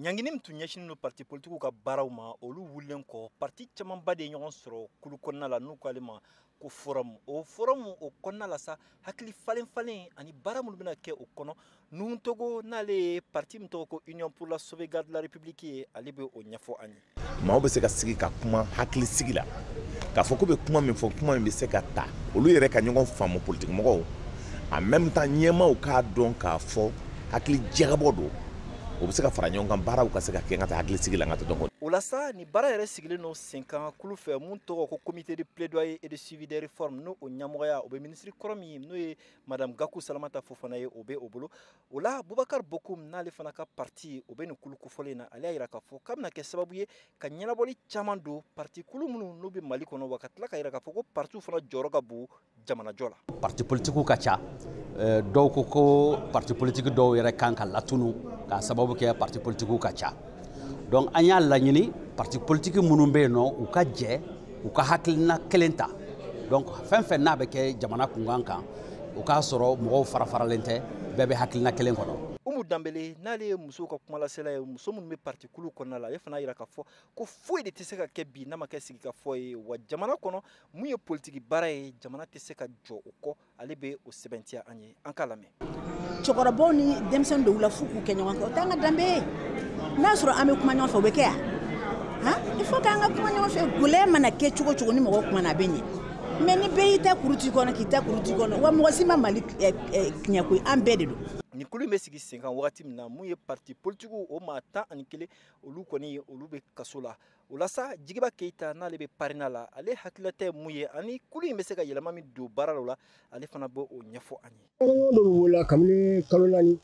Ɲangini min tun ɲɛsinnen don parti politikiw ka baaraw ma, olu wulilen kɔ, parti camanba de ye ɲɔgɔn sɔrɔ kulu kɔnɔna la n'u k'ale ma ko forum. O forum o kɔnɔna la sa, hakili falen falen ani baara minnu bɛna kɛ o kɔnɔ, Nuhu Togo n'ale ye parti min tɔgɔ ko Union pour la sauvegarde de la République ye, ale bɛ o ɲɛfɔ an ye. Maaw bɛ se ka sigi ka kuma hakili sigi la, k'a fɔ k'u bɛ kuma min fɔ, kuma min bɛ se ka ta, olu yɛrɛ ka ɲɔgɔn faamu politique mɔgɔw, en même temps ɲɛmaaw k'a dɔn k'a fɔ hakili jagabɔ don, o bɛ se ka fara ɲɔgɔn kan, baaraw ka se ka kɛ n ka taa hakili sigi la n ka taa dɔn. O la sa, nin baara yɛrɛ sigilen don sen kan kulu fɛ mun tɔgɔ ko comité de plaidoyer et de suivi des réformes, n'o o ɲɛmɔgɔya o bɛ minisiri kɔrɔ min n'o ye madame Gakou Salamata Fofana ye, o bɛ o bolo. O la Boubacar Bokoum n'ale fana ka parti o bɛ nin kulu kofɔlen na, ale y'a jira k'a fɔ k'a bɛna kɛ sababu ye ka ɲɛnabɔli caman don parti kulu minnu n'u bɛ Mali kɔnɔ, wa ka tila ka jira k'a fɔ ko partiw fana jɔyɔrɔ ka bon jamanajɔ la. Parti politikiw ka ca, dɔw ko ko parti politique dɔw yɛrɛ kan ka latunu k'a sababu kɛ parti politikiw ka ca. Donc an y'a laɲini parti politique minnu bɛ yen nɔ, u ka jɛ u ka hakilina kelen ta. Donc fɛn fɛn n'a bɛ kɛ jamana kunkan kan, o k'a sɔrɔ mɔgɔw fara faralen tɛ, bɛɛ bɛ hakilina kelen kɔnɔ. Umu Danbele n'ale ye musow ka kumalasela ye, muso minnu bɛ parti kulu kɔnɔna la, ale fana yira k'a fɔ ko foyi de tɛ se ka kɛ bi n'a ma kɛ sigikafɔ ye, wa jamana kɔnɔ mun ye politiki baara ye, jamana tɛ se ka jɔ o kɔ. Ale bɛ o sɛbɛntiya an ye, an k'a lamɛn. Cɛkɔrɔbaw ni denmisɛnnin dɔw la f'u k'u kɛ ɲɔgɔn kan, o t'an ka danbe ye. N'a sɔrɔ an bɛ kuma ɲɔgɔn fɛ, o bɛ kɛ yan. Han, il faut k'an ka kuma ɲɔgɔn fɛ. Gɛlɛya mana kɛ cogo cogo, ni mɔgɔ kumana a bɛ ɲɛ. Mais ni bɛɛ y'i ta kuru t'i kɔnɔ, k'i ta kuru t'i kɔnɔ, wa mɔgɔ si ma Mali tiɲɛ koyi, an bɛɛ de don. Nin kulu in bɛ sigi sen kan wagati min na, mun ye parti politikiw o maa 11, olu kɔni olu bɛ kaso la. O la sa, Jigiba Keyita n'ale bɛ parina la, ale hakilila ye mun ye ani kulu in bɛ se ka yɛlɛma min don baara la, ale fana bɛ o ɲɛfɔ an ye. Ɲɔgɔn dɔw wolola kabini kalo 4,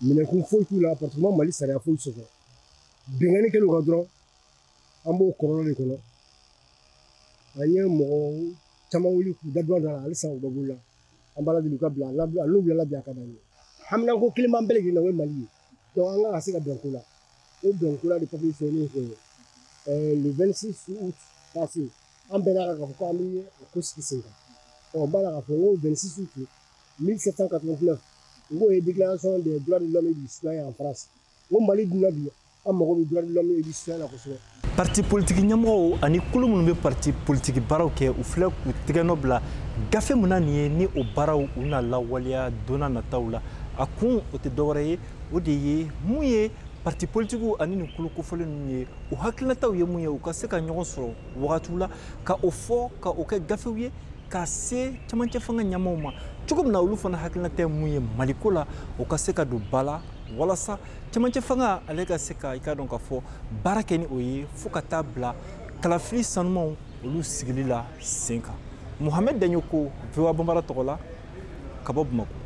minɛkun foyi t'u la, parce que ma Mali sariya foyi sɔsɔ. Binkanni kɛlen u kan dɔrɔn, an b'o kɔlɔlɔ de kɔnɔ. An ye mɔgɔ caman wuli k'u da don a la, halisa u bɛ bolo la. An b'a deli u ka bila, n'u bilala bi a ka d'an ye. Haminanko kelen b'an bɛɛ lajɛlen na, o ye Mali ye. Donc an kan ka se ka bɛn ko la. O bɛn ko la de papier sɛbɛnnen fɛ le 26 août passé, an bɛnna kan k'a fɔ ko an bɛ a ko sigi sen kan. Ɔ n b'a la k'a fɔ n ko 26 août 1789, n k'o ye déclaration des droits de l'homme et du citoyen en France. N ko Mali dun na bi, an mago bɛ droits de l'homme et du citoyen na kosɛbɛ. Parti politique ɲɛmɔgɔw ani kulu minnu bɛ parti politique baaraw kɛ, u filɛ k'u tɛgɛ nɔ bila gafe min na nin ye, ni o baaraw u na lawaleya don n'a nataw la. A kun o tɛ dɔwɛrɛ ye, o de ye mun ye parti politikiw ani nin kulu kofɔlen ninnu ye, u hakilinataw ye mun ye, u ka se ka ɲɔgɔn sɔrɔ wagatiw la ka o fɔ, ka o kɛ gafew ye ka se camancɛ fanga ɲɛmaaw ma cogo min na, olu fana hakilinata ye mun ye Maliko la, o ka se ka don ba la walasa camancɛ fanga ale ka se ka i ka dɔn k'a fɔ baara kɛ ni o ye, fo ka taa bila kalafili sanumanw olu sigili la sen kan. Mohamed Dagnoko, VOA Bambara tɔgɔ la, ka bɔ Bamakɔ.